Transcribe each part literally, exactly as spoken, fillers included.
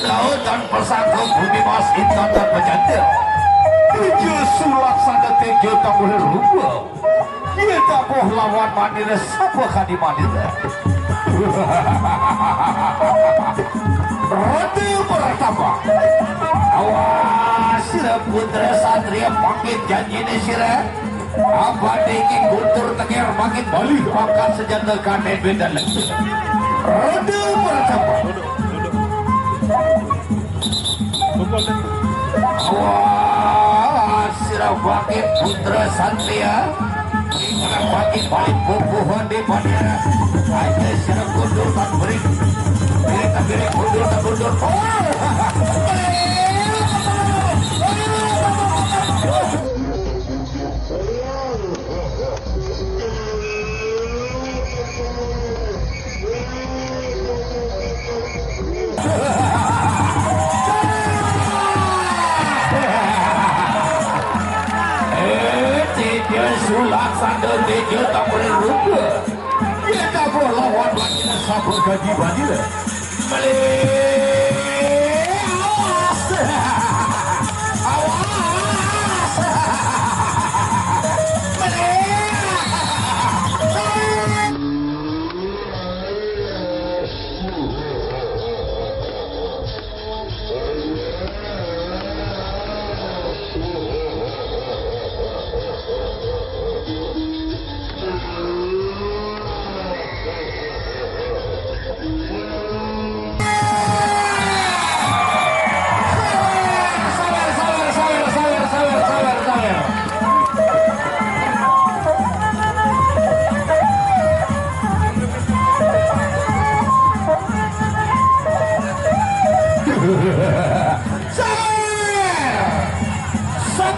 Lautan pesangka bumi mas intan dan pejata. Tujuh sulak sada tejo tak boleh rupa. Dia tak boh lawan manira sapa kadi manira. Ronde pertama. Awas sira putra satria pangkit janjine sira. Abadi ki guntur teker pangkit balih pangkat senjata kanen bedan lagi. Ronde pertama. Awas sira bangkit putra satria. Sira bangkit balik bubuhan di bandera. Aja sira kundur tak beri. Beri tak beri kundur tak kundur. Oh! Eh, tiga sulak sandal tiga tak boleh rupa. Dia tak boleh lawan bagi sapa gaji bagi. Melih. Awas. Awas. Melih. Sawer! Sep.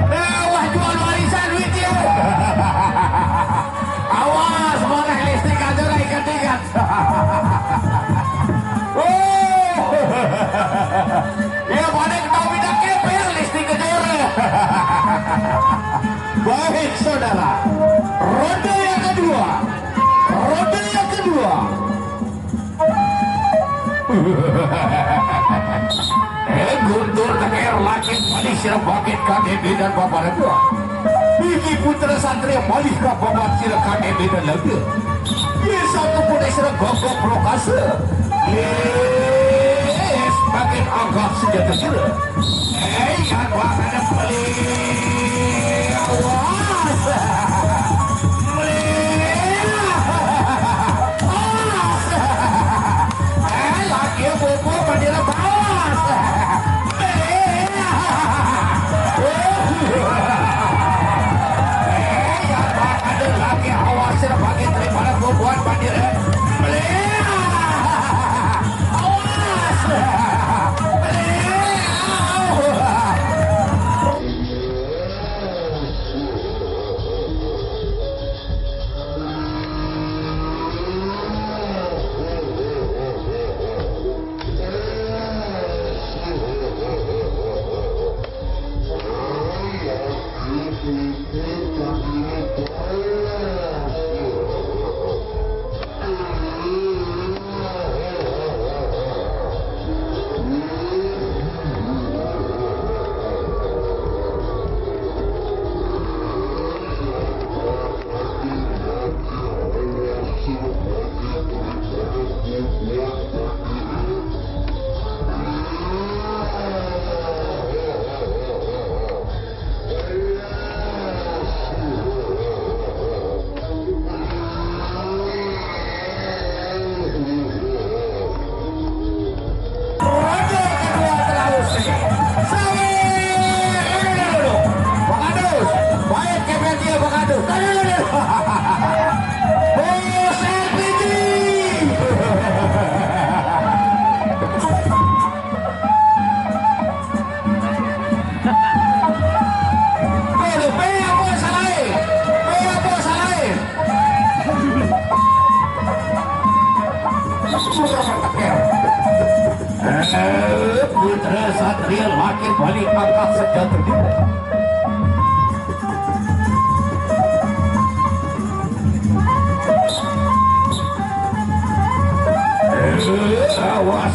Eh, wah jual warisan duit dia. Awas, barang listrik ada naik ketingkat. Oh. Ya, pada ketahui dah keper listrik kejar. Baik, saudara. Ronde yang kedua. Ronde yang kedua. Eh, guntur teker lakit malih sira bangkit K T B dan Bapak Raja. Iki putra satria malih ka paman sira K T B dan Laga. Ye satu pun sira gogok lokase. Yes, bangkit angkat senjata sira. Eh, yang bakal beli. Awas. Beli. Awas. Eh, lagi bubur bendera bawas. Beli. Eh, yang bakal lagi awas sira bagi terima bubuhan bendera. Beli. Awas. Beli. Ronde kedua telah usai. Sawer! Dulu, dulu, dulu. Bang Adus. Baik, kepen dia, Bang Adus. Dulu, dulu, dulu. Buset, Piti. Dulu, pe apa salahe? Pe apa salahe? Eh, putra satria laki bali angkat senjata dia. Eh, awas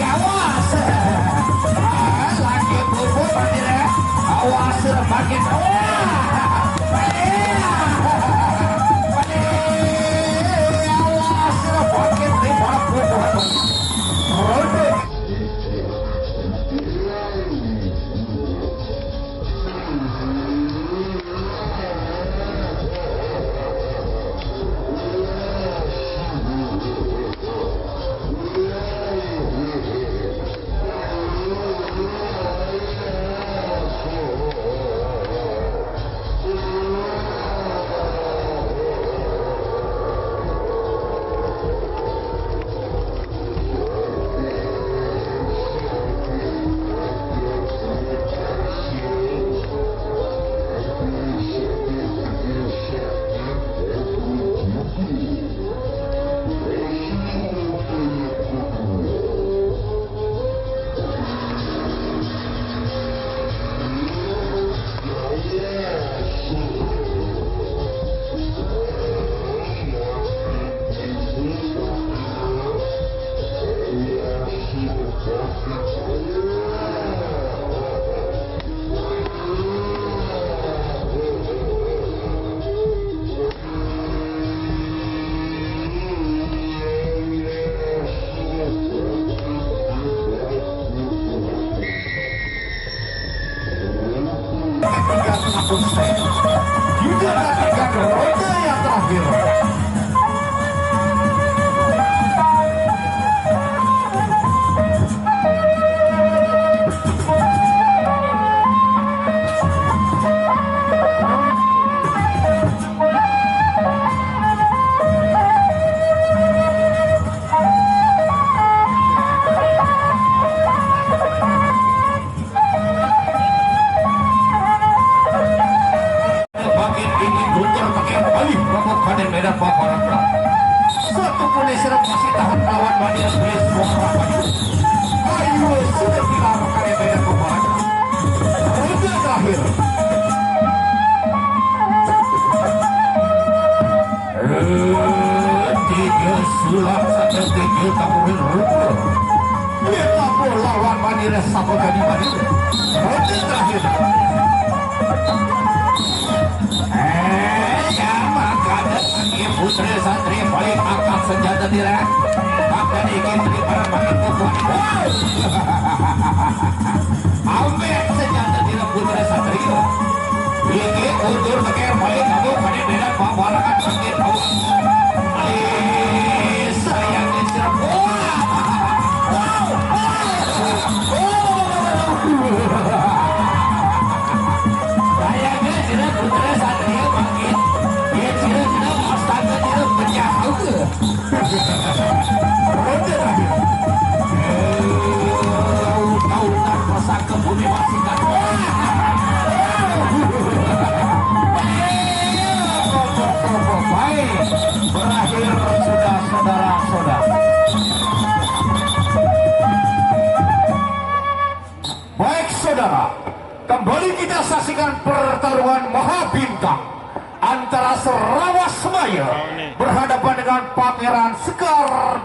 Gawas. Ah, lagi bubur, Pak Dira. Awas, makin. Wah. Awas, makin lima puluh. Ronde. Kita nantikan ronde yang terakhir. Bangkit ini Guntur pakai balik babuk kaden medan paparan. Satu pun serap masih tahan lawan Bani Express. Ayo, sudah kita pakai medan paparan. Ronde terakhir. Eh, tiga sulap saja, tiga tabuhin rumput. Dia kabur lawan Bani Res, siapa tadi Bani Res? Ronde terakhir. Eh, ya, maka ada lagi putri santri balik angkat senjata direk. Maka diikat di para makan kukuhan. Wow. Ambek senjata direk putri santri. Iki mundur teker balik kamu pada beda paparangan sakit. Alis, saya kecil. Wah. Wow. Wow. Wow. Kayaknya sudah putra satria bangkit. Dia sudah, sudah astaga, dia pecah juga. Ronde terakhir. Tahu-tahu tanpa sangka bumi masih kan. Baik, berakhir sudah saudara-saudara. Baik, saudara, kembali kita saksikan pertarungan Maha Bintang antara Serawa Semaya berhadapan dengan Pangeran Sekar.